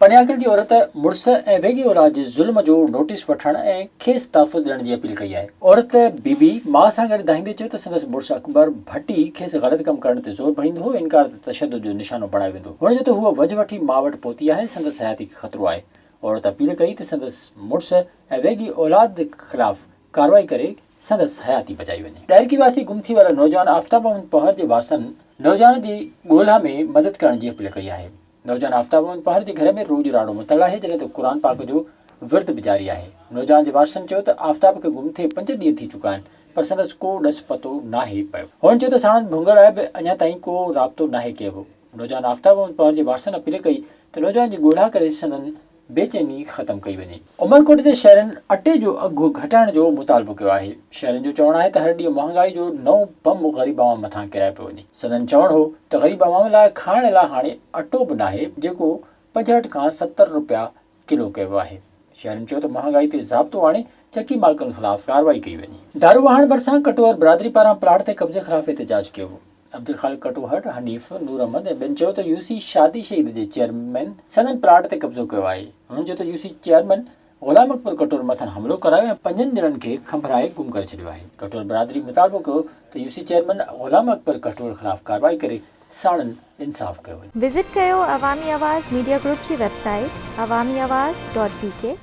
پنياڪل جي عورت مڙس ۽ ويڳي اولاد جي ظلم جو نوٽيس وٺڻ ۽ کيس تحفظ ڏيڻ جي اپيل ڪئي آهي. عورت بي بي ماء سان گڏ دانهيندي چيو ته سندس مڙس اڪبر ڀٽي کيس غلط ڪم ڪرڻ تي زور ڀريندو هو، انڪار تي تشدد جو نشانو بڻايو ويندو هو. هن چيو ته هوء وجهه وٺي ماء وٽ پهتي آهي، سندس حياتي کي خطرو آهي. عورت اپيل ڪئي ته سندس مڙس ۽ ويڳي اولاد خلاف ڪارروائي ڪري سندس حياتي بچائي وڃي. ڏهرڪي واسي گم ٿي ويل نوجوان آفتاب احمد پنهور جي وارثن نوجوان جي ڳولا ۾ مدد ڪرڻ جي اپيل ڪئي آهي. نوجوان آفتاب احمد پنهور جي گهر ۾ روڄ راڙو متل آهي جڏهن ته قرآن پاڪ جو ورد به جاري آهي. نوجوان جي وارثن چيو ته آفتاب کي گم ٿئي پنج ڏينهن ٿي چڪا آهن پر سندس ڪو ڏس پتو ناهي پيو. هنن چيو ته ساڻن ڀونگر لاء به اڃا تائين ڪو رابطو ناهي ڪيو ويو. نوجوان آفتاب احمد پنهور جي وارثن اپيل ڪئي ته نوجوان جي ڳولا ڪري سندن بيچيني ختم ڪئي وڃي. عمرڪوٽ جي شهرين اٽي جو اگهه گهٽائڻ جو مطالبو ڪيو آهي. شهرين جو چوڻ آهي ته هر ڏينهن مهانگائي جو نئون بم غريب عوام مٿان ڪيرايو پيو وڃي. سندن چوڻ هو ته غريب عوام لاء کائڻ لاء هاڻي اٽو به ناهي جيڪو 65 کان 70 رپيا ڪلو ڪيو ويو آهي. شهرين چيو ته مهانگائي تي ضابطو آڻي چڪي مالڪن خلاف ڪارروائي ڪئي وڃي. دارو واهڻ ڀرسان ڪٽوهر برادري پاران پلاٽ تي قبضي خلاف احتجاج ڪيو ويو. عبدالخالق ڪٽوهر، حنيف، نور احمد ۽ ٻين چيو ته يو سي شادي شهيد جي چيئرمين سندن پلاٽ تي قبضو ڪيو آهي. هنن چيو ته U C chairman Ghulam Akbar Katohar مٿن حملو ڪرايو ۽ پنجن ڄڻن کي کنڀرائي گم ڪري ڇڏيو آهي. ڪٽوهر برادري مطالبو ڪيو ته U C chairman Ghulam Akbar Katohar خلاف ڪارروائي ڪري ساڻن انصاف ڪيو وڃي. وزٽ ڪيو عوامي آواز ميڊيا گروپ جي website Awami Awaz dot B K.